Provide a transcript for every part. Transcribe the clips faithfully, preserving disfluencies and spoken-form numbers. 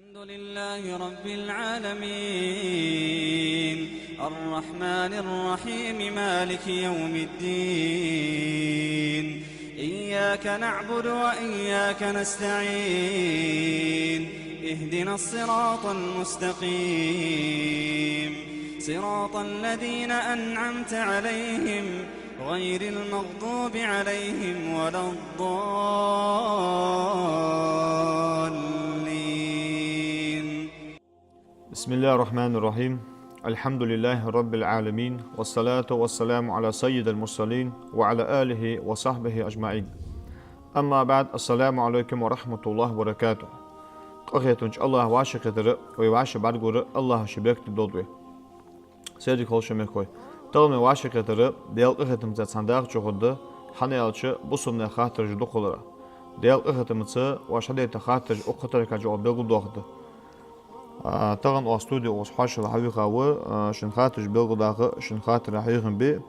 الحمد لله رب العالمين، الرحمن الرحيم، مالك يوم الدين، إياك نعبد وإياك نستعين، اهدنا الصراط المستقيم، صراط الذين أنعمت عليهم، غير المغضوب عليهم ولا الضالين. بسم الله الرحمن الرحيم. الحمد لله رب العالمين، والصلاة والسلام على سيد المرسلين وعلى آله وصحبه أجمعين. أما بعد، السلام عليكم ورحمة الله وبركاته. Къахетамча АллахӀа вӀашагӀкхетар, вай вӀаши бӀаргагур АллахӀа ший беркате долда вай. Седриг хилда шо, мехкахой. Тахан вай вӀашагӀкхетар Даьла къахетамца цхьана дахача хургда, хӀана аьлча бусалба наьха хаттараш дукха хилар. Даьла къахетамца вай хьадайта хаттараш укх тӀа кхача белгалдоахаргда. А, тахан оаха студе укхаза хьоашалгӀа хьавийха ва, а, шун хаттараш белгалдаха, шун хаттараш хьехам бе,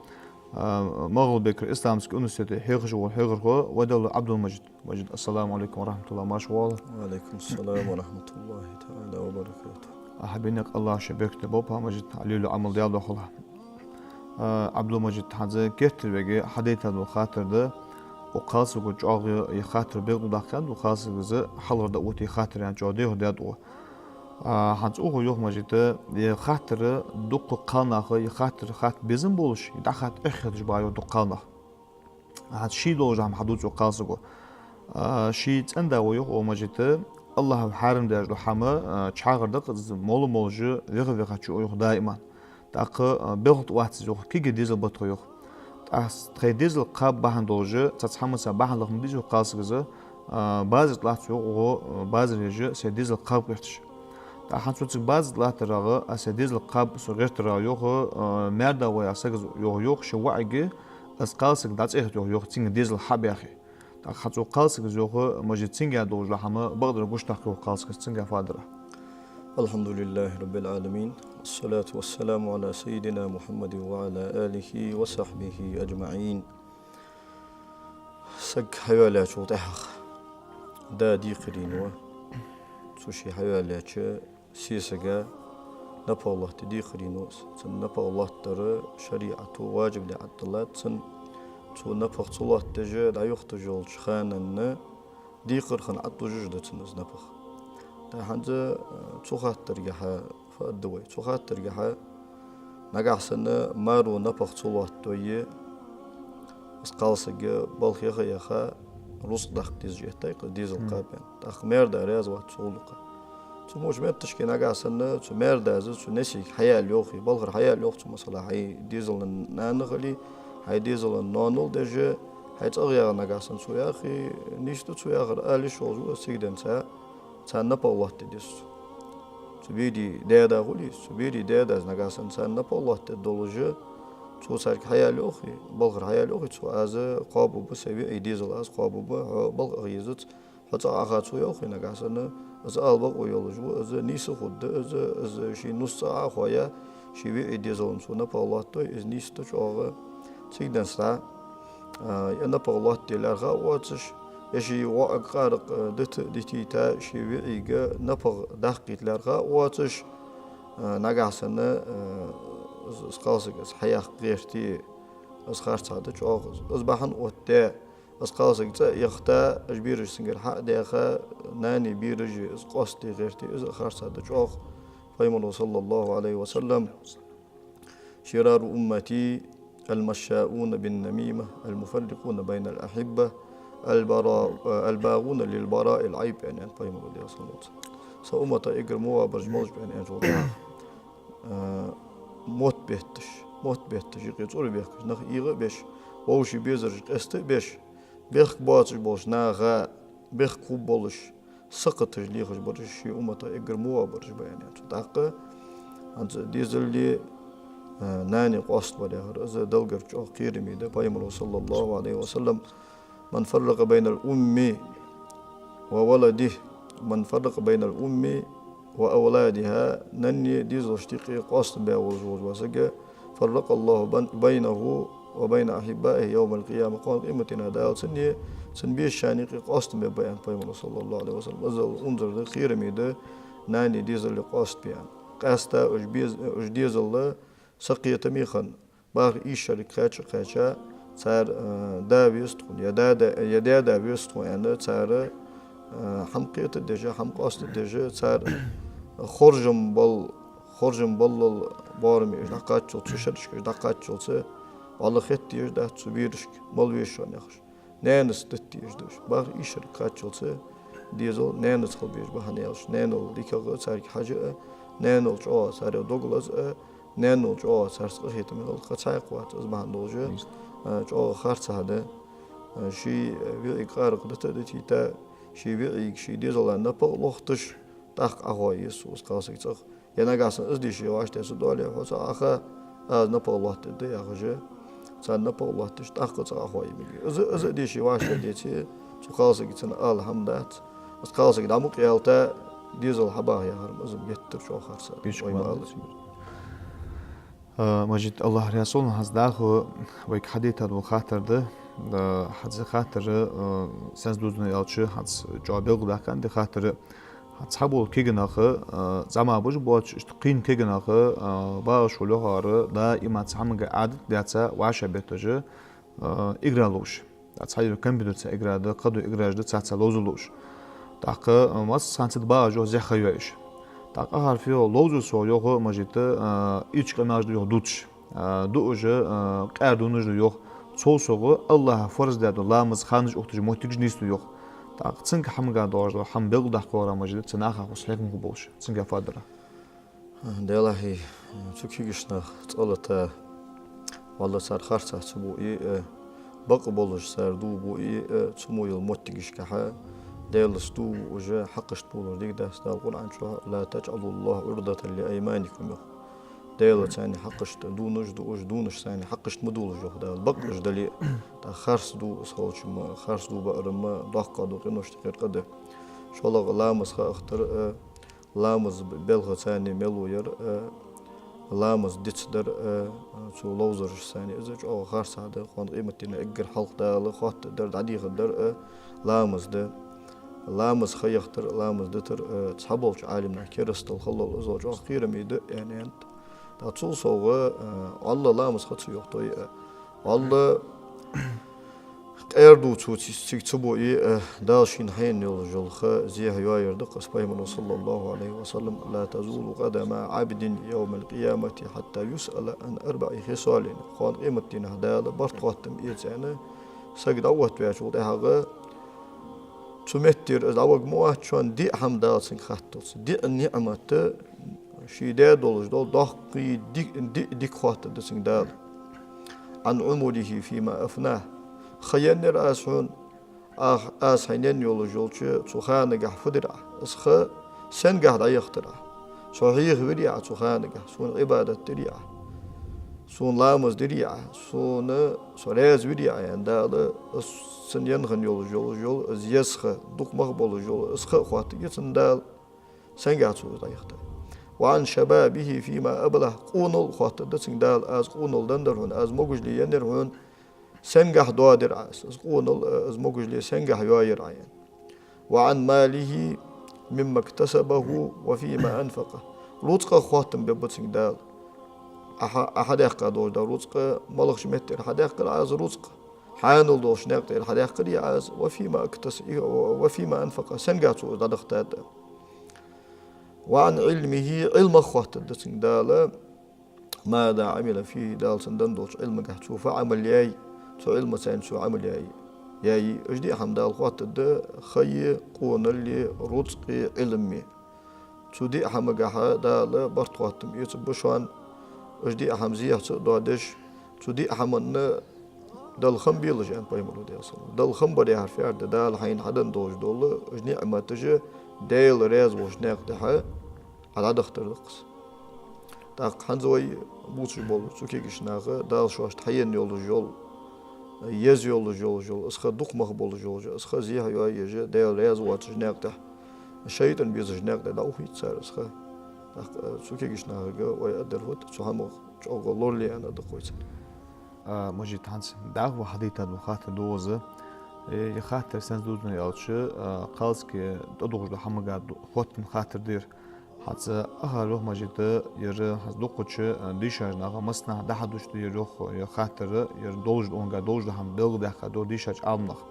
а, МагӀалбикера исламски университете хьехаш вола хьехархо Ваделов Ӏабдул-Мажид. Мажид, ассаламу Ӏалайкум ва рахьматуллахӀ, марша воагӀалва. Ва Ӏалайкум ассалам ва рахьматуллахӀи таӀала ва баракатухӀ. Ахьа бина къаллаши бехкте бопа, Мажид, Ӏалила Ӏамал Даьла дохалахь. А, Ӏабдул-Мажид, хӀанз керттера вайга хьадайта дола хаттар да, укх кхалсаго чӀоагӀа из хаттар белгалдаккха да, укх кхалсага из хьалхара дӀаоттае хаттар ян чӀоагӀа дехар да тхо. А, хӀанз укхо йоах, Мажид, из хаттар дукха кхалнаха, из хаттар хатта безам болаш, из дӀахатта эхь хеташ ба йоах дукха кхалнах. ХӀанз ший долаш хӀама хьадувц укх кхалсаго. А, ший цӀен-да ва йоах укх Мажида, АллахӀа хьарам даь дола хӀама, а, чхьагӀар да-кх из, мола-молаш веха-веха чу ва йоах даиман. ТӀаккха, а, белхат вац из йоах, кегий дезал ба тха йоах. ТӀаккха тхоай дезал кхаба бахьан долаш, цхьацца хӀаманца бахьан лаха ма деза йоах кхалсага из, а, базар тӀа латт йоах укхо, а, базар еш, сай дезал кхаба гӀерташ. ТӀаккха хӀанз цо цига базар тӀа латтарах, а, сай дезал кхаба со гӀертарах йоах, а, маьр-да ва яха саг из йоах, йоах, ший воӀага, из кхалсаг дӀацӀихийтар йоах, йоах, цунга дезал хьабаьхе. ТӀаккха хӀанз цу кхалсага из йоах, Мажид, цунга долаш дола хӀама бакъдар гучадаккха йоах кхалсага из, цунга фу дар. الحمد لله رب العالمين، والصلاة والسلام على سيدنا محمد وعلى آله وصحبه أجمعين. Саг хьаваьлчул тӀехьагӀа да дийкъар дийна ва. Цо ше хьаваьлча, сесага напагӀа лоаттаде дийкъар дийна ва из. Цунна напагӀа лоаттадар шариӀато важиб даь Ӏадиллад цунна. Цо напагӀа ца лоаттадеш, дӀаюхташ йолча хана дийкъар хинна Ӏадужаш да цунна из напагӀа. ТӀаккха хӀанз, э, цу хаттаргахьа фу аргда вай? Цу хаттаргахьа нагахьа санна маро напагӀа ца лоаттадой, из кхалсаг балха яха-яха рузкъа даккха дезаш эттай-кх, дезал кхаба аьнна. ТӀаккха маьр-да раьза вац цу гӀулакха. Цу моча метташка нагахьа санна цу маьр-дас цу несийга хьаяьлча йоах, балхара хьаяьлча йоах цу, масала, хьай дезала нана хиле, хьай дезала ноанал деш, хьай цӀагӀа ягӀа нагахьа санна цо яхе, нийса да цо яхар, ала йиш йолаш ва из, цига денз царна напагӀа лоаттаде деза цо. Цу берий даь-да хуле, цу берий даь-дас нагахьа санна царна напагӀа лоаттадеш долаш, цо царга хьаяьлча йоах, балхара хьаяьлча йоах цо, аз кхоабаргба сай виӀий дезал, аз кхоабаргба, хьо балха Ӏоха езац, хьо цӀагӀа Ӏоха цо йоах нагахьа санна, из ала бокъо йолаш ва, из нийса хургда, из, из ший нус цӀагӀа Ӏохоаяь, ший виӀий дезала цо напагӀа лоаттадой, из нийса да чӀоагӀа. Цига денз, а, из напагӀа лоаттаде лаьрхӀа а воацаш, е ший воӀага къаракъ, а, дита а дитийта, ший виӀийга напагӀа даккхийта лаьрхӀа а воацаш, а, нагахьа санна, а, из, из кхалсаг из хьаяккха гӀерте, из харцахьа да чӀоагӀа. Из бахьан оттадаь, из кхалсаг цӀа а яхийта, уж бераш цунгара хьа а даьха, нанеи берашеи из къоастаде гӀерте, из а харцахьа да чӀоагӀа. Пайхамаро, صلى الله عليه وسلم: شرار أمتي المشاؤون بالنميمة المفرقون بين الأحبة البراء-، الباغون للبراء العيب, аьнна, аьннад Пайхамаро, Даьла салам хилда цунна. Са уммата эггара во вабараш малаш ба аьнна, аьнначул тӀехьагӀа, а, мотт бетташ, мотт бетташ, юкъе цӀура бехкаш, нах ийгӀа а беш, вовший безараш къаста а беш, бехк боацаш болча наха бехк хургболаш, сакхаташ лехаш бараш ший уммата эггара во вабараш ба аьнна, аьннад цо. ТӀаккха хӀанз дезали, а, нанеи къоастабар яхар, из Даьлагара чӀоагӀа кхераме да. Пайхамаро, صلى الله عليه وسلم: من فرق بين الأم وولده، من فرق بين الأم وأولادها, наннеи дезалашта юкъе къоастам баь волаш вола саг, فرق الله بن-، بينه وبين أحبائه يوم القيامة. Кхоана къематдийнахьа Дала цуннеи цун бешашта юкъе къоастам бергба аьннад Пайхамаро, صلى الله عليه وسلم. Из унзара да, кхераме да, Нани дезала къоастабе аьнна. Къаьстта уж без-, уж дезала сакхетаме хинна, баха ийс шерага кхаьча-кхаьча, цар, э, да вест хьона, е даь-да, е даь-да вест хьона аьнна, цар, э, хӀама кхетадеш, хӀама къоастадеш, цар хоржам бал-, хоржам баллал боараме уж дӀакхаччалца, цу шерашка уж дӀакхаччалца, вӀалла хетте уж дац цу берашка, мала веза шоана яхаш. Наьнаца дита дезаш да уж. Баха ийс шерага кхаччалца дезал наьнаца хила безаш ба, хӀана аьлча наьнал дикагӀа царга хьажа а, наьнал чӀоагӀа цар дог лаза а, наьнал чӀоагӀа царца къахетаме хила а кхы цхьаккха вац. Из бахьан долаш, а, чӀоагӀа харцахьа да, а, ший виӀига къаракъ дита а дитийта, ший виӀига, ший дезала напагӀа лохийташ, тӀаккха Ӏохоа еза цо из кхалсаг цӀагӀа. Е нагахьа санна из дийше вӀаштӀехьа ца доале, хьо цӀагӀа Ӏоха, аз напагӀа лоаттадергда яхаш, царна напагӀа лоаттадеш, тӀаккха цӀагӀа Ӏохоа е мегаргья. Из, из дийше вӀаштӀехьа деце, цу кхалсага цунна ала хӀама дац. Из кхалсаг дӀа мукъа ялийта, дезал хьабаха яхар-м из-м геттара чӀоагӀа харцахьа да. Вай ма аллара. А, Мажит, АллахӀ раьза хилва хьона, хӀанз дӀахо вайга хьадийта дола хаттар да. А, хӀанз хаттар, а, сенца дувзаденна аьлча, хӀанз чӀоагӀа белгалдаьккха да хаттар. Цхьабола кагий нах, а, зӀамагӀа буж боацаш, иштта кхийна кагий нах, а, багӀаш хул йоахар, даим цхьа хӀамага Ӏадат даьнна вӀашагӀбетташ, а, игра ловш. Цхьа компьютерца игра да, кхыдола играш да, цаца ловза ловш. ТӀаккха, а, массахана ца багӀаш йоах, зехьа ха йоаеш. ТӀаккха ахар фу йоах, ловзу со йоах, Мажит, а, ийрча къамаьлаш да йоах дувцаш. А, дуаш, а, къаьра дувнаш да йоах. Цул совгӀа АллахӀа фарз даь дола ламаза ханаш ухийташ моттигаш нийсду йоах. ТӀаккха цунга хӀамага доагӀаш дола хӀама белгалдаккха вара, Мажит, цу наха хьо хьехам хургболаш, цунга фу дар? Делахьий, цу кагийча наха цӀалата, валлахӀи, цар харцахьа ца бу и, э, бакъ болаш цар дув бу и, э, цу мо йола моттигашкахьа, Даьлаца дув бу уж, хьакъашта болаш дика дац. Дала Къуръан чу: «لا تجعلوا الله عرضة لأيمانكم», йоах. Даьлаца цхьана хьакъашта дувнаш ду уж, дувнаш цхьана хьакъашта ма дулаш, йоах Дала. Бакъ уж дале а, тӀаккха харц дув из хилча ма, харц дув баар-м доккха да, къинош тӀехьара къа да. ШоллагӀа ламаз хьаахийтар а, ламаза белха цхьана мел вар а, ламаз дицдар а, цу ловзарашца цхьана, из чӀоагӀа харцахьа да, кхоана къематдийнахьа эггара хьалха Дала хоаттаргдар, дӀадехаргдар а ламаз да. Ламаз хьаяхийтар, ламаз дитар, э, цхьаболча Ӏалимнаха керастал хилар, из чӀоагӀа кхераме да аьнна да. ТӀаккха цул совгӀа, э, валлахӀи, ламаз ха ца йохийтай, э, валлахӀи, къаьра дув цо цига ца бу и, э, Дала шийна хьаенна йолаш йола ха зехьа йоаяр да-кх из. Пайхамара, صلى الله عليه وسلم: «لا تزول قدما عبد يوم القيامة حتى يسأل عن أربع خصال». Кхоана къематдийнахьа Дала барт хоаттам эца аьнна, саг дӀаоттаваьчул тӀехьагӀа, цу меттера из дӀаваргвац шоана диъ хӀама Дала цунга хатталца. Диъ ниӀмат, ший даь долаш дола доккхий ди-, диъ дика хоаттаргда цунга Дала. «عن عمره فيما أفناه». Ха еннаяр аз хьона, ах-, аз хьайна енна йолаш йолча цу ханагахьа фу дир Ӏа? Из ха сенгахьа дӀаяхийтар Ӏа? Со хьехавирий Ӏа цу ханагахьа? Сона Ӏибадат дирий Ӏа? Сона ламаз дирий Ӏа? Сона, со раьза вирий Ӏа, аьнна, Дала, из цунна енна хинна йолаш йола, из еза ха, дукха мах болаш йола из ха а хоаттаргья цунна Дала, сенгахьа цо из дӀаяхийтай. «وعن شبابه فيما أبلاه». Къонал хоаттаргда цунга Дала: аз къонал деннаяр хьона, аз могашал еннаяр хьона, сенгахьа доадир Ӏа из? Из къонал, э, из могашал сенгахьа йоаяр Ӏа, аьнна. «وعن ماله مما اكتسبه وفيما أنفقه». Рузкъах хоаттам бергба цунга Дала. Ӏа хьа-, Ӏа хьадаьккха долаш дола рузкъа, малагӀча меттера хьадаьккхар Ӏа из рузкъа, хьанал долча наькъа тӀара хьадаьккхарий Ӏа из, «وفيما اكتس-، وفيما أنفقه», сенгахьа цо из дӀадахийтад. «وعن علمه», Ӏилмах хоаттаргда цунга Дала, «ماذا عمل فيه», Дала цунна денна долча Ӏилмагахьа цо фу Ӏамал яьй, цу Ӏилмаца цо Ӏамал яьй, яьй. Уж диъ хӀама Дала хоаттаргда: хае, къонале, рузкъе, Ӏилме. Цу диъ хӀамагахьа Дала барт хоаттам эцаргба шоана, уж диъ хӀама зехьа ца а доадеш, цу диъ хӀаманна Далла хам белаш, аьннад пайхамара, Даьла салам хилда цунна. Далла хам бар яхар фу яхар да? Дала хьайна хьаденна долаш дола уж ниӀматаш Даьла раьза волча наькъа тӀа Ӏа дӀадахийтар да-кх из. ТӀаккха хӀанз вай бувцаш бола цу кагийча наха, Дала шоашта хьаенна йолаш йола, еза йолаш йолаш йола из ха, дукха мах болаш йолаш йола из ха зехьа йоаеш, Даьла раьза воацача наькъа тӀа, шайтӀан безача наькъа тӀа дӀаухийт цар из ха. ТӀаккха цу кагийча нахага вай аргдар фуд, цу хӀамах чӀоагӀа лорале аьнна да-кх вай царна. А, Мажит, хӀанз дӀахо хьадийта дола хаттар да из. Э, ер хаттар сенца дувзаденна аьлча, а, кхалсага тӀадувхаш дола хӀамага ду-, хоттам хаттар да ер. ХӀанз укхар йоах, Мажит, ер хӀанз дукхача, а, дийшача наха массанахьа дӀахьадеш да ер йоах, ер хаттар, ер долаш да, укхунга долаш да хӀама белгалдаьккха дора дийшача Ӏаламнаха.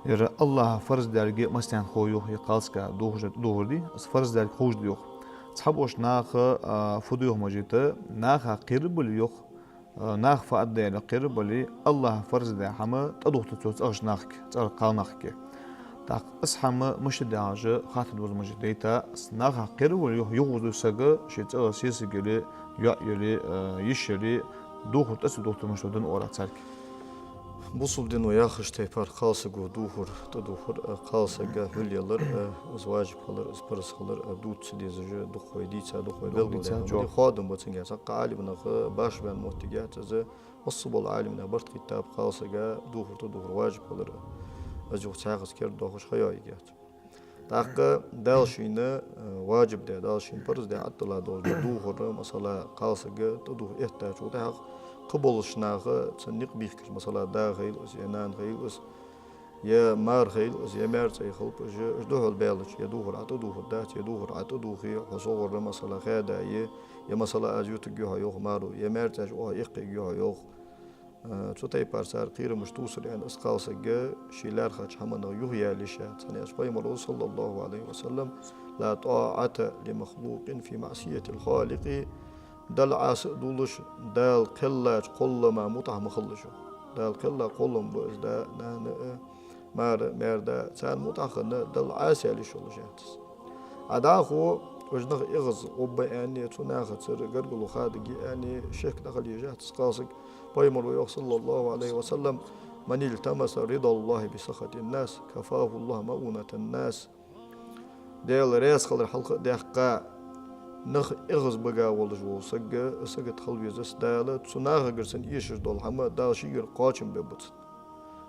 Ер АллахӀа фарз даьрга массанена хов йоах, ер кхалсага духар, тӀадухар дий, из фарз даьрга ховш да йоах. Цхьаболча наха, а, фу да йоах, Мажит, наха кхерабале йоах, а, наха фу аргда аьле кхерабале, АллахӀа фарз даь хӀама тӀадувхаргда цо цӀагӀарча нахага, цӀагӀарча кхалнахага. ТӀаккха из хӀама мишта да яхаш хаттар да, Мажит, дайта, наха кхерабале йоах, юхавоале саг, ший цӀагӀа сесаг яле, йоӀ яле, а, йиша яле, духар тӀа ца дувхаргда мишта да оалар царга. Бусалба дино яхача тайпара кхалсаго духар, тӀадухар, а, кхалсага хьулъялар, а, из важиб хилар, из парз хилар, а, дувца дезаш дукха вай дийца, дукха вай белгалдаьха. Хоадам ба цунга, цхьаккха Ӏаламнаха башха баьнна моттиг яц из, масса бола Ӏаламнаха барт хийттаб кхалсага духар, тӀадухар важиб хилар, из юха цхьаькхаза кердадоахаш ха йоагӀа яц. ТӀаккха Дала шийна, э, важиб даь, Дала шийна парз даь, Ӏаттала долаш да духар, масала, кхалсага тӀадуха эттачул тӀехьагӀа кхыболча наха цун никъ бийхкача, масала, да хилва из, е нана хилва из, е мар хилва из, е маьр-цӀай хилба уж, уж духьал баьлча, е духар Ӏа тӀадувхаргдац, е духар Ӏа тӀадувхе, хьо согӀар, масала, хаьдаде, е, масала, аз ютаргья хьо йоах маро, е маьр-цӀаьш оаха эккхийргья хьо йоах. Э, цу тайпара цар кхерамаш тувсар аьнна, из кхалсаг ший лаьрхӀача хӀаманах юхаяла йиш яц. ХӀана аьлча Пайхамара, صلى الله عليه وسلم: لا طاعة لمخلوق في معصية الخالق. Далла Ӏаса а дувлаш, Дала кхеллача кхоллама мутӀахьа ма хилалаш йоах. Дала кхелла кхоллам ба из, да, нана а, мар а, маьр-да, царна мутӀахьа хинна Далла Ӏаса яла йиш йолаш яц из. Ӏа дӀахо уж нах эгӀазгӀоргба аьнна, цу нахацара гаргало хадоргья аьнна, шек дӀахила езаш яц из кхалсаг. Пайхамара йоах, صلى الله عليه وسلم: من التمس رضا الله بسخط الناس كفاه الله مؤونة الناس. Даьла раьза хилар хьалха а даьккха, нах эгӀазбаьга волаш вола саг, сагота хила веза из Дала, цу нахагара цунна эшаш дола хӀама Дала шийгара кхоачам бергба цунна.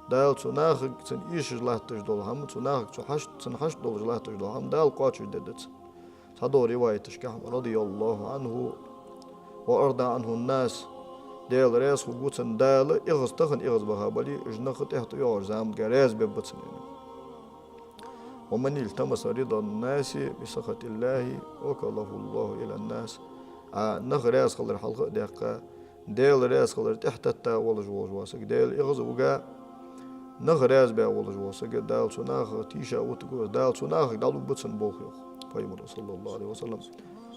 Дала цу нахага цунна эшаш латташ дола хӀама, цу нахага цу хьашт-, цунна хьашт долаш латташ дола хӀама Дала кхоачашдергда цунна. Цхьадолча риваяташка хьама: رضي الله عنه وأرضى عنه الناس. Даьла раьза хургва цунна Дала, эгӀаз-, тахан эгӀазбаха бале, уж нах тӀехьа тӀайоагӀача заманга раьза бергба цунна. ومن التمس رضا الناس بسخط الله وكله الله إلى الناس. Ӏа нах раьза хилар хьалха а даьккха, Даьла раьза хилар тӀехьатетта волаш вола саг, Даьла эгӀаза вуга, нах раьза баь волаш вола саг, Дала цу нахах тийша вутаргва из, Дала цу нахага дӀалургба цунна болх, йоах Пайхамара, صلى الله عليه وسلم.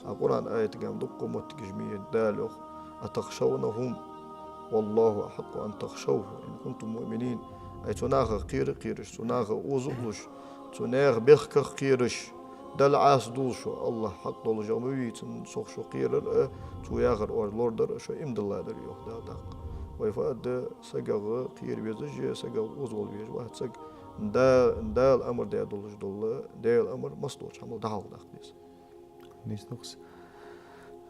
А Къуръан аятагахь дукха моттигаш ма йий, Дала йоах: أتخشونهم والله أحق أن تخشوه إن كنتم مؤمنين. Ай, цу нахах кхера а кхераш, цу нахах оза а луш, цу наьха бехках кхераш, Далла Ӏаса а дувлаш, АллахӀ хьакъ долаш ма вий, цунна сох шо кхерар а, цо яхар оаш лорадар а шо иман дилла дар, йоах Дала тӀаккха. Вай фу аргда, сагах кхера везаш а, сагах озавала везаш вац саг. Да-, Дала амар даь долаш дола, Даьла амар массадолча хӀамал дӀахьалхадаккха деза. Нийса да-кх из.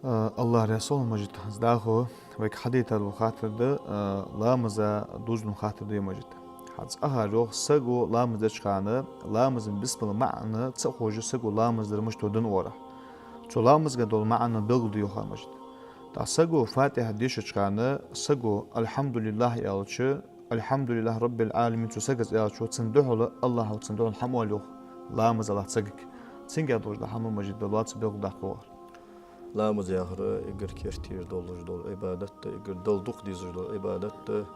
А, АллахӀ раьза хилва, Мажит, хӀанз дӀахо вайга хьадайтар дола хаттар да, а, ламаза дузун хаттар да, Мажит. ХӀанз укхар йоах, саго ламаз деча хана, ламаза бисмилла маӀан ца ховш саго ламаз дар мишта да оалар. Цу ламазага дола маӀан белгалду йоах, Мажит. ТӀаккха саго Фатихьа дешача хана, саго الحمد لله аьлча, الحمد لله رب العالمين цу саго аьлча, цунна духьала АллахӀа цунна духьала хӀама оал йоах ламаза латта сагага. Цунга долаш да хӀама, Мажит, Дала лоацца белгалдаккха оалар. Ламаз яхар эггара керттера долаш дола Ӏибадат да, эггара Далла дукха дезаш дола Ӏибадат да.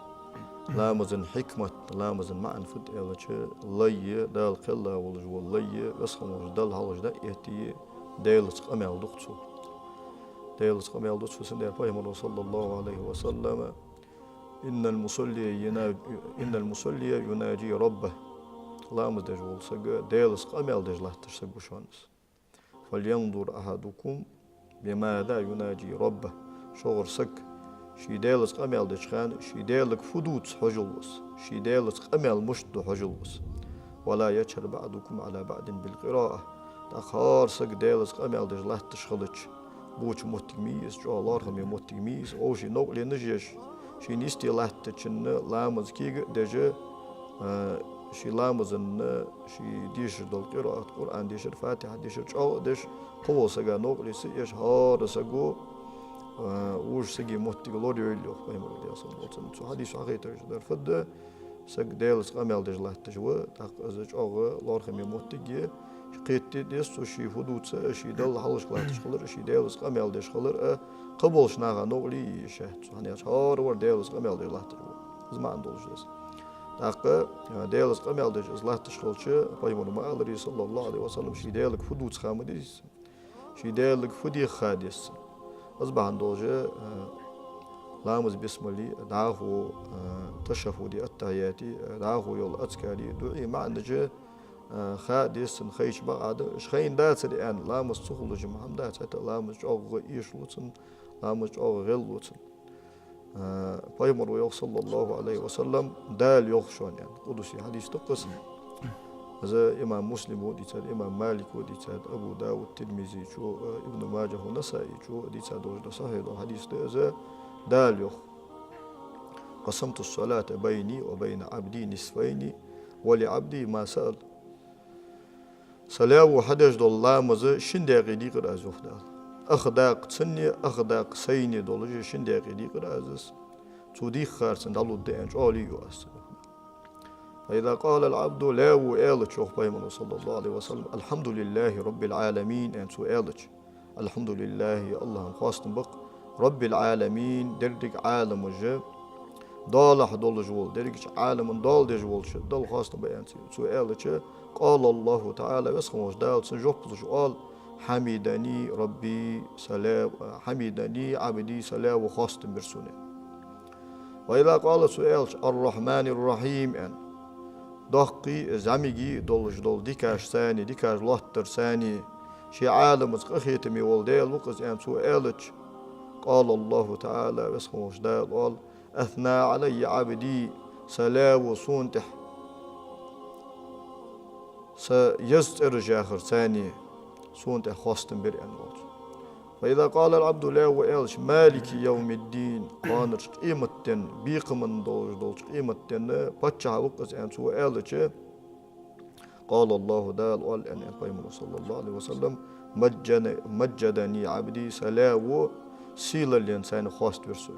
Ламаза хьикмат, ламаза маӀан фуд аьлча, лай, Дала кхелла волаш вола лай, Веза хинна волча Далла хьалхашка дӀа а этте, Даьлаца къамаьл ду-кх цо. Даьлаца къамаьл ду цо, цудухьа Пайхамара, صلى الله عليه وسلم: إن المصلي ينا-، إن المصلي يناجي ربه. Ламаз деш вола саг Даьлаца къамаьл деш латташ саг ва шоана из. فلينظر أحدكم بماذا يناجي ربه. ШугӀара саг ший Даьлаца къамаьл деча хана, ший Даьлага фу дувц хьожалва из, ший Даьлаца къамаьл мишта ду хьожалва из. ولا يجهر بعضكم على بعض بالقراءة. ТӀаккха хӀара саг Даьлаца къамаьл деш латташ хилча, боча моттиг ма йий из, чӀоагӀа лоархӀаме моттиг ма йий из, вӀаший новкъарлонаш еш, шийна йисте латтачунна ламаз кега а деш, а, ший ламаза, ший дешаш дола къираат, Къуръан дешар, Фатихьа дешар чӀоагӀа а деш, кхыволча сага новкъарло ца еш, хӀара саго, а, вокха сага моттиг лорайойла йоах Пайхамара, Даьла салам хилда цунна. Цу хьадисо хьахайташ дар фуд, саг Даьлаца къамаьл деш латташ ва, тӀаккха из чӀоагӀа лоархӀаме моттиг я, Кхетаде деза цо ший фу дувц а, ший Далла хьалхашка латташ хилар а, ший Даьлаца къамаьл деш хилар а, кхыболча наха новкъарле е езаш яц цо, хӀана аьлча хӀара вар Даьлаца къамаьл деш латташ ва. Из маӀан долаш да из. ТӀаккха, а, Даьлаца къамаьл деш из латташ хилча, пайхамара ма аллара, саллаллахӀу Ӏалайхи ва саллам, ший Даьлага фу дувц ха ма деза цунна, ший Даьлага фу деха ха деза цунна. Из бахьан долаш, а, ламаза бисмаллий, дӀахо, а, ташаххуди, аттахьияти, а, дӀахо йола азкари, дуӀий маӀанаш, а, ха деза цунна, хайча бакъахьа да. Уж хайна дацар аьнна, ламаз ца хулаш ма хӀама дац, хӀаьта а ламаз чӀоагӀа эшалу цунна, ламаз чӀоагӀа гӀеллу цунна. А, пайхамара йоах, саллаллахӀу Ӏалайхи ва саллам, Дала йоах шоана аьнна. Къудси хьадис да-кх из. Из имам Муслима дийцад, имам Малика дийцад, Абу Давуда, Тирмизечо, а, Ибн Маджахьо, Насаичо дийцад долаш да, сахьихь дола хьадис да из, Дала йоах: «قسمت الصلاة بيني وبين عبدي نصفين ولعبدي ما سأل». Са лаьво хьадеш дола ламаз шин даькъе дийкъар аз, йоах Дала. Ах дакъа цунна, ах дакъа сайна долаш шин даькъе дийкъар аз из. Цо дийххар цунна дӀалургда аьнна, чӀоагӀа лийю аз цунна. فإذا قال العبد, лаьво аьлча, йоах пайхамара, саллаллахӀу Ӏалайхи ва саллам, «الحمد لله رب العالمين», аьнна цо аьлча, «الحمد لله», АллахӀа хоастам ба-кх, «رب العالمين», деррига Ӏаламаш долахь долаш вола, дерригача Ӏаламан доал деш волча Далла хоастам ба аьнна цо аьлча, «قال الله تعالى», Веза хинна волча Дала цунна жоп луш оал: «حمدني عبدي», са лаьв-, «حمدني عبدي», са лаьво хоастам бир сона. «وإذا قال», цо аьлча, «الرحمن الرحيم», аьнна, доккхий, зӀамигий долаш дола дикаш царна, дикаш лоаттар царна, ший Ӏаламаца къахетаме вола Даьла ва-кх из аьнна цо аьлча, «قال الله تعالى», Веза хинна волча Дала оал: «أثنى علي عبدي», са лаьво сона тӀа са еза цӀераш яхар царна сона тӀа хоастам бир аьнна волча. «فإذا قال العبد», лаьво аьлча, «مالك يوم الدين», кхоанарча къематден, бекхам долаш долча къематден паччахь ва-кх из аьнна цо аьлча, «قال الله», Дала оал аьнна, аьннад пайхамара, саллаллахӀу Ӏалайхи ва саллам, «مجد-, مجدني عبدي», са лаьво сийлаллен царна хоаставир со.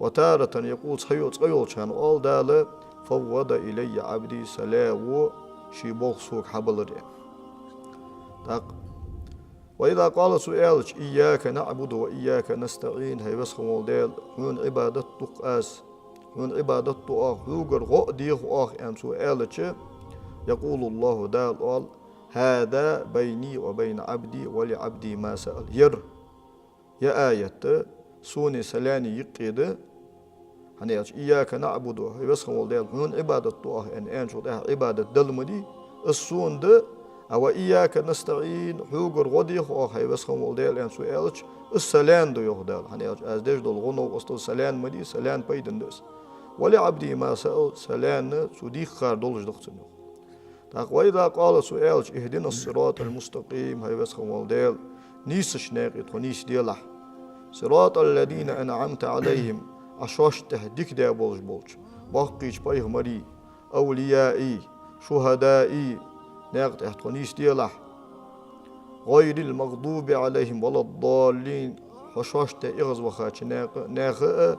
«وتارة يقول», цхьайо-, цкъа йолча хана оал Дала: «فوض إلي عبدي», са лаьво ший болх сога хьабалар аьнна. ТӀаккха «وإذا قال», цо аьлча, «إياك نعبد وإياك نستعين», хӀай Веза хинна вола Даьла, хьона Ӏибадат ду-кх аз, хьона Ӏибадат ду оаха, хьогара гӀо а деху оаха аьнна цо аьлча, «يقول الله», Дала оал: «هذا بيني وبين عبدي ولعبدي ما سأل». Ер, ер аят сона, са лаьна юкъе да, хӀана аьлча, «إياك نعبد», хӀай Веза хинна вола Даьла, хьона Ӏибадат ду оаха аьнна, аьнначул тӀехьагӀа Ӏибадат Далла ма дий, из сона да, а «وإياك نستعين», хьогара гӀо деху оаха, хӀай Веза хинна вола Даьла, аьнна цо аьлча, из са лаьна да, йоах Дала, хӀана аьлча, аз деш дола гӀо, новкъостал са лаьна ма дий, са лаьна пайдана да из. «ولعبدي ما سأل», са лаьна цо дийххар долаш да-кх цунна, йоах. ТӀаккха «وإذا قال», цо аьлча, «اهدنا الصراط المستقيم», хӀай Веза хинна вола Даьла, нийсача наькъе тхо нийсделахь. «صراط الذين أنعمت عليهم», Ӏа шоашта тӀа дика даь болаш болча боккхийча пайхамарий, «أوليائي», «شهدائي» наькъа тӀа тхо нийсделахь. «غير المغضوب عليهم ولا الضالين», хьо шоашта тӀа эгӀазвахача наькъа, наьха а,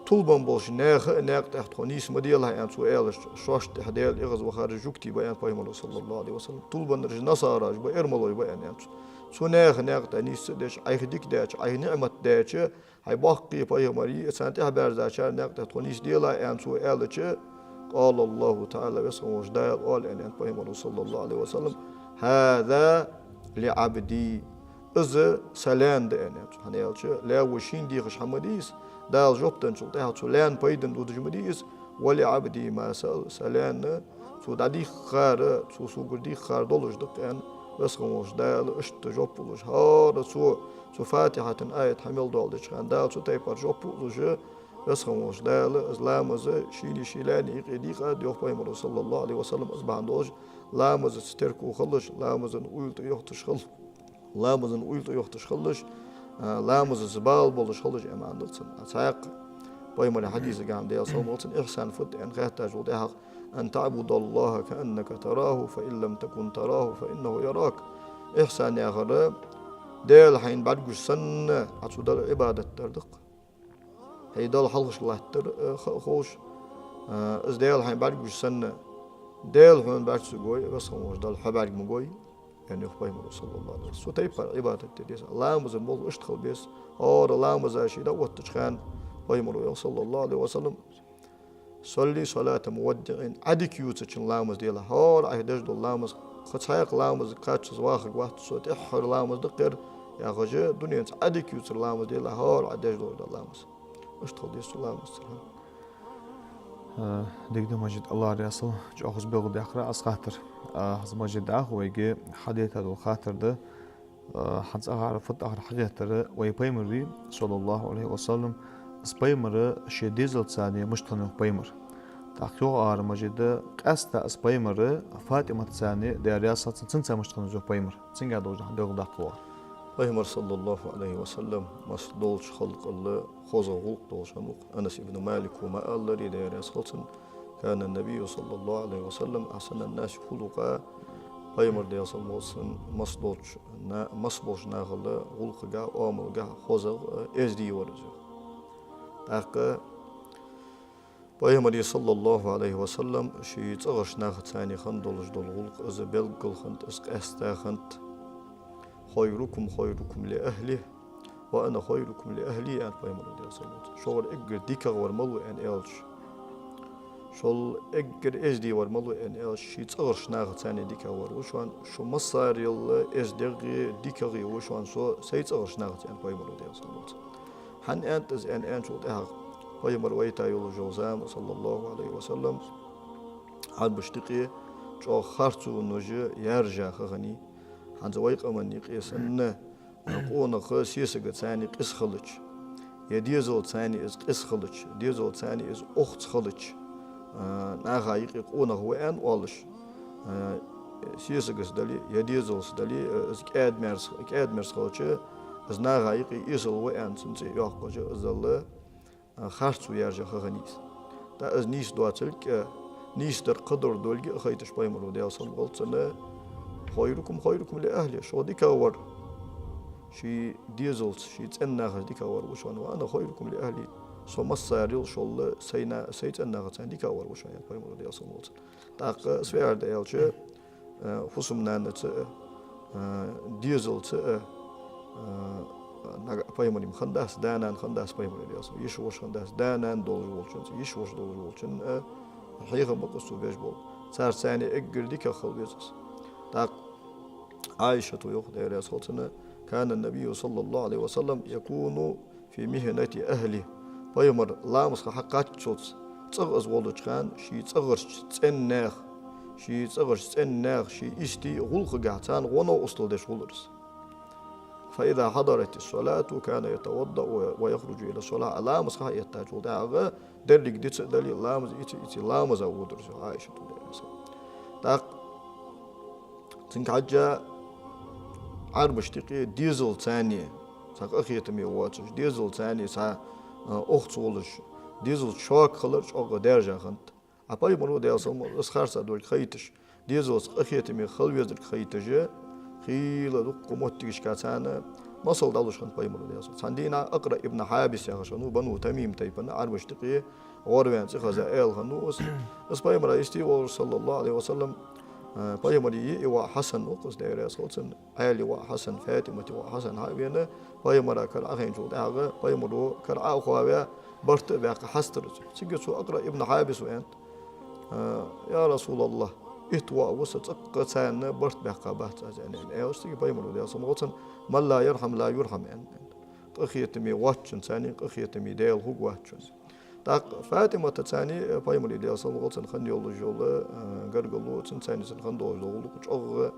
тулбан болча наьха а наькъа тӀа тхо нийса ма делахь, аьнна цо аьлча, шоашта тӀа Даьла эгӀазвахараш жугтий ба, аьннад пайхамара, саллаллахӀу Ӏалайхи ва саллам, тулбаннараш насараш ба, эрмалой ба, аьнна, аьннад цо. Цу наьха наькъа тӀа нийсса а деш, Ӏайха дика даьча, Ӏайха ниӀмат даьча, хӀай боккхий пайхамарий, царна тӀехьабаьрзачар наькъа тӀа тхо нийсделахь, аьнна цо аьлча, «قال الله تعالى», Веза хинна волча Дала оал аьнна, аьннад пайхамара, саллаллахӀу Ӏалайхи ва саллам: «هذا لعبدي», из са лаьна да аьнна, аьннад цо. ХӀана аьлча, лаьво шийна дехаш хӀама ма дий из, Дала жоп денначул тӀехьагӀа цу лаьна пайдана дувцаш ма дий из, «ولعبدي ما سأل», са лаьна цо дӀадийххар, цо согара дийххар долаш да-кх аьнна, Веза хинна волча Дала иштта жоп луш, хӀара цо, цу Фатихьатан аят хьа мел доаладеча хана Дала цу тайпара жоп луш, Веза хинна волча Дала из ламаз шийна, ший лаьна юкъе дийкъад, йоах пайхамара, саллаллахӀу Ӏалайхи ва саллам, из бахьан долаш ламазаца терко хилалаш, ламазан уйла тӀайохийташ хила-, ламазан уйла тӀайохийташ хилалаш, а, ламазаца бала болаш хилалаш, аьнна маӀан да-кх цун. А цхьаькха пайхамара хьадисагахьа, Даьла салам хилда цунна, ихьсан фуд аьнна хаьттачул тӀехьагӀа: «أن تعبد الله كأنك تراه، فإن لم تكن تراه فإنه يراك». Ихьсан яхар Даьла хьайна бӀаргагуш санна, Ӏа цу Далла Ӏибадат дар да-кх. Хьай Далла хьалхашка латтар, э, ха-, ховш, э, из Даьла хьайна бӀаргагуш санна, Даьла хьона бӀарчча ца гой, весхан волча Даьла хьо бӀарга ма гой, аьнна йоах пайхамаро, саллаллахӀу Ӏалайхи ва саллам. Цу тайпара Ӏибадат де деза. Ламаза молла иштта хила беза. ХӀара ламаза ше дӀаоттача хана пайхамаро йоах, саллаллахӀу Ӏалайхи ва саллам: «صل صلاة مودع», Ӏа дика ювцачун ламаз делахь. ХӀара Ӏа деш дола ламаз, кхы цхьаккха ламаз кхаччалца вахаргвац со, тӀеххьара ламаз да-кх ер, яхаш, дуненца Ӏа дика ювцар ламаз делахь, хӀара Ӏа деш дола ламаз. Иштта хила деза цу ламаза цар. Э, дика да, Мажид, АллахӀ раьза хилва, чӀоагӀа хоза белгалдаьккхар Ӏа из хаттар. Э, хӀанз, Мажид, дӀахо вайга хьадайта дола хаттар да, э, хӀанз цӀагӀара фуд ахар хьагӀеттар вай пайхамар вий, саллаллахӀу Ӏалайхи ва саллам, из пайхамар ший дезалца цхьана мишта хиннав пайхамар. ТӀаккха йоах ахар, Мажид, къаьстта из пайхамар ФатӀиматаца цхьана, Даьла раьза хилва цунна, цунца мишта хиннав из пайхамар. Цунга долаш хьа белгалдаккхалва. Пайхамар, саллаллахӀу Ӏалайхи ва саллам, массадолча халкъал хоза гӀулакх долаш хиннав. Анас ибн Малика ма аллара, Даьла раьза хилва цунна: «كان النبي صلى الله عليه وسلم أحسن الناس خلقا». Пайхамар, Даьла салам хилда цунна, массадолча на-, массаболча нахал гӀулакхагахьа, оамалгахьа хозагӀа, э, эздий вар из. ТӀаккха пайхамара, саллаллахӀу Ӏалайхи ва саллам, ший цӀагӀарча нахаца цхьана хинна долаш дола гӀулакх, из белггала хиннад, из къаьстта хиннад: «خيركم خيركم لأهله وأنا خيركم لأهلي», аьннад пайхамаро, Даьла салам хилда цунна. Шугара эггара дикагӀвар малув аьнна аьлча, шул эггара эздийвар малув аьнна аьлча, ший цӀагӀарча нахаца цхьана дикагӀвар ва шоана, шу массарел эздегӀеи дикагӀеи ва шоана со сай цӀагӀарча нахаца, аьннад пайхамаро, Даьла салам хилда цунна. ХӀана аьннад из аьнна аьнначул тӀехьагӀа, пайхамар вайта йолаш йола зама, саллаллахӀу Ӏалайхи ва саллам, Ӏарбашта юкъе чӀоагӀа харцонаш яьржа ха хиннай. ХӀанз вай къаман юкъе санна, къонах сесагаца цхьана къиза хилча, е дезалца цхьана из къиза хилча, дезалца цхьана из охца хилча, а, наха юкъе къонах ва аьнна оалаш, а, сесагаца дале, е дезалца дале, а, из кӀаьда-мерза, кӀаьда-мерза хилча, из наха юкъе эсала ва аьнна цун цӀи йоаккхаш, иззал, а, харцо яьржа ха хиннай из. ТӀаккха из нийса доацилга, а, нийсадар кхыдар долга а хайташ пайхамаро, Даьла салам хилда цунна: «خيركم خيركم لأهله», шух дикагӀвар ший дезалца, ший цӀен-нахаца дикагӀвар ва шоана, «وأنا خيركم لأهلي», со массарел шул сай на-, сай цӀен-нахаца цхьана дикагӀвар ва шоана, аьннад пайхамаро, Даьла салам хилда цунна. ТӀаккха из фу яхар да аьлча, э, фусам-нанаца а, э, дезалца а, э, нага-, пайхамара хиннадац, да-нана хиннадац пайхамара, Даьла салам, йиша-воша хиннадац, да-нана долаш волчунца, йиша-воша долаш волчун, э, хьехам ба-кх из цо беш бола. Царца цхьана эггара дикагӀа хила веза из. ТӀаккха Ӏайшата йоах, Даьла раьза хилва цунна: «كان النبي صلى الله عليه وسلم يكون في مهنة أهله». Пайхамар ламаза ха хьакхаччалца цӀагӀа из волча хана, ший цӀагӀарча цӀен-наьха, ший цӀагӀарча цӀен-наьха, ший истий гӀулакхагахьа царна гӀо-новкъостал деш хулар из. «فإذا حضرت الصلاة كان يتوضأ ويخرج إلى الصلاة». Ламаза ха хьаэттачул тӀехьагӀа деррига диц а дале, ламаз ийца а ийце, ламаза водар из, йоах Ӏайшата, Даьла раьза хилва цунна. ТӀаккха цунга хьежжа Ӏарбашта юкъе дезалца цхьана, цхьа къахетаме воацаш, дезалца цхьана цхьа, а, охца волаш, дезалца шога хилар чӀоагӀа даьржа хиннад. А пайхамаро, Даьла салам хилда цунна, из харцахьа долга хайташ, дезалца къахетаме хила везалга хайташ, хийла дуккха моттигашка царна масал дӀалуш хиннад пайхамаро, Даьла салам хилда цунна. Цхьан дийнахьа Акъраъ ибн Хьабис яхаш хиннав, Бану Тамим тайпан, Ӏарбашта юкъе гӀорваьнна цӀихеза аьла хиннав из. Из пайхамара йисте волаш, саллаллахӀу Ӏалайхи ва саллам, а, пайхамара йиъ воӀ Хьасан ва-кх из, Даьла раьза хилва цунна. Ӏаьлий воӀ Хьасан, ФатӀимата воӀ Хьасан хьа а вена, пайхамара кара Ӏохайначул тӀехьагӀа, пайхамаро кара Ӏо а хоаваь, барт а баьккха хьастар из. Цига цу Акъраъ ибн Хьабиса аьннад: «А, я РасулаллахӀ, итт воӀ ва са, цӀаккха царна барт баьккха бац аз», аьнна, аьнна аьлча, цига пайхамаро, Даьла салам хилда цунна: «من لا يرحم لا يرحم», аьннад. Къахетаме воацачун, царна къахетаме Даьла хургвоацачун. ТӀаккха ФатӀиматаца цхьана, э, пайхамара, Даьла салам хилда цунна, хинна йолаш йола, э, гаргало, цунца цхьана цунна хинна долаш дола гӀулакх чӀоагӀа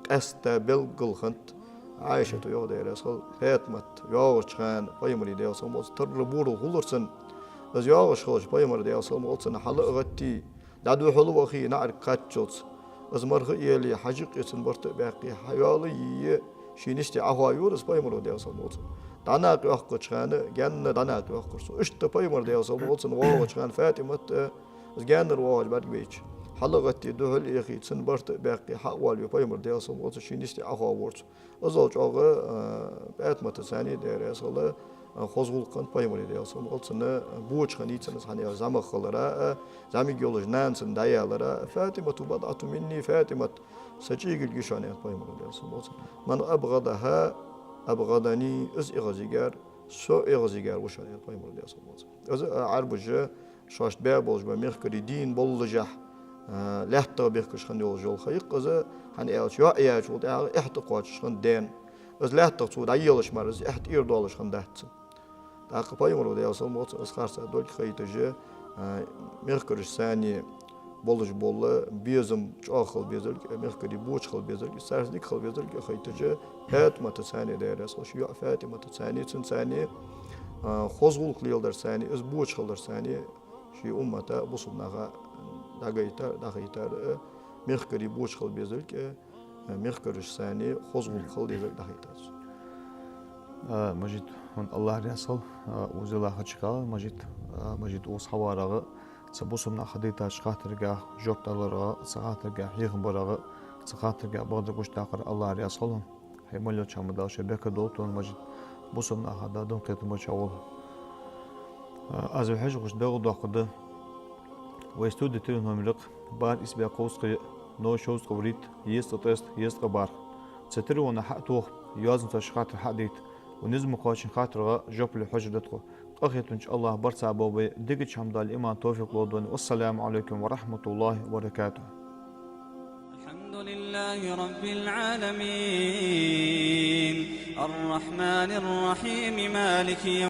къаьстта белггала хиннад. Ӏайшата йоах, Даьла раьза хилва цунна, ФатӀимат йоагӀача хана пайхамара, Даьла салам хилда цунна, тарра-бурра хулар цунна. Из йоагӀаш хилча, пайхамар, Даьла салам хилда цунна, хьала а гӀатте, дӀадухьал а вахе, наӀарга кхаччалца, из марха а еле, хьажа а кхе, цун барт а баьккхе, хьайоал а йийя, шийна йисте Ӏохоавора из пайхамаро, Даьла салам хилда цунна. ДӀанакъайоаккхача хана гаьнна дӀанакъайоаккхар цо. Иштта пайхамар, Даьла салам хилда цунна, воагӀача хана ФатӀимат, э, из гаьннара воагӀаш бӀаргавайча, хьала а гӀатте, духьал а яхе, цун барт а баьккхе, хьа а воалаве пайхамар, Даьла салам хилда цунна, шийна йисте Ӏохоавора цо. Иззал чӀоагӀа, э, ФатӀиматаца цхьана, Даьла раьза хилва цунна, Хоза гӀулакх хиннад пайхамара, Даьла салам хилда цунна, боча хиннай цун из, хӀана аьлча зӀамагӀа хилара, зӀамига йолаш нана цун дӀаялара. «فاطمة بضعة مني», ФатӀимат са чӀегилг я шоана, аьннад пайхамара, Даьла салам хилда цунна. «من أبغضها أبغضني», из эгӀазъергьяр со эгӀазъергьяр ва шоана, аьннад пайхамара, Даьла салам хилда цунна. Из а Ӏарбаша шоашта баь болаш ба мехкарий дийна боллашехь, а, лаьттах бехкаш хинна йолаш йола ха я-кх из, хӀана аьлча йоӀ яьчул тӀехьагӀа эхь тӀакхоачаш хиннад даьна. Из лаьттах цо дӀаелаш мара, из эхь тӀера доалаш хиннадац цун. ТӀаккха пайхамара, Даьла салам хилда цунна, из харцахьа долга хайташ, а, мехкарашца болаш бола безам чӀоагӀа хила безалга, мехкарий боча хила безалга, царца дика хила безалга хайташ, ФатӀиматаца, Даьла раьза хилва ший йоӀ ФатӀиматаца, цунца, а, хоза гӀулакх леладарца, из боча хиларца ший уммата, бусалба наха дӀагайтар, дӀахайтар, а, мехкарий боча хила безалга, а, мехкарашца хоза гӀулакх хила дезалга дӀахайтад цо. А, Мажит, хьона АллахӀ раьза хилва, а, укхаза лахача хана, Мажит, а, Мажит, укхаза хьаварагӀа, цу бусалба наха хьадайтача хаттарга жоп даларагӀа, цу хаттарга хьехам барагӀа, цу хаттарга бакъдар гучадаккхарга АллахӀ раьза хилва хьона. Хьай мел йолча хӀаман Дала шоай беркат долда хьона, Мажит, бусалба наха Дала дукха кхетам болаш хьавола. А, аз вай хьожаргахьа дагадоаккхаргда вай студе телефон номер: бархӀ ийс бӀаь кховзткъеи новкъа шовзткъа вурийтта, езткъа ткъеста, езткъа бархӀ. Цу телефона хьатоха, йоазонца шоай хаттар хьадайта, укх низ ма кхоаччача хаттарга жоп ле хьожаргда тхо. Къахетамча АллахӀа барт цхьа болба вай, дикача хӀаман Дала иман, товфикъ лолда вайна. والسلام عليكم ورحمة الله وبركاته. الحمد لله رب العالمين. الرحمن الرحيم. مالك يوم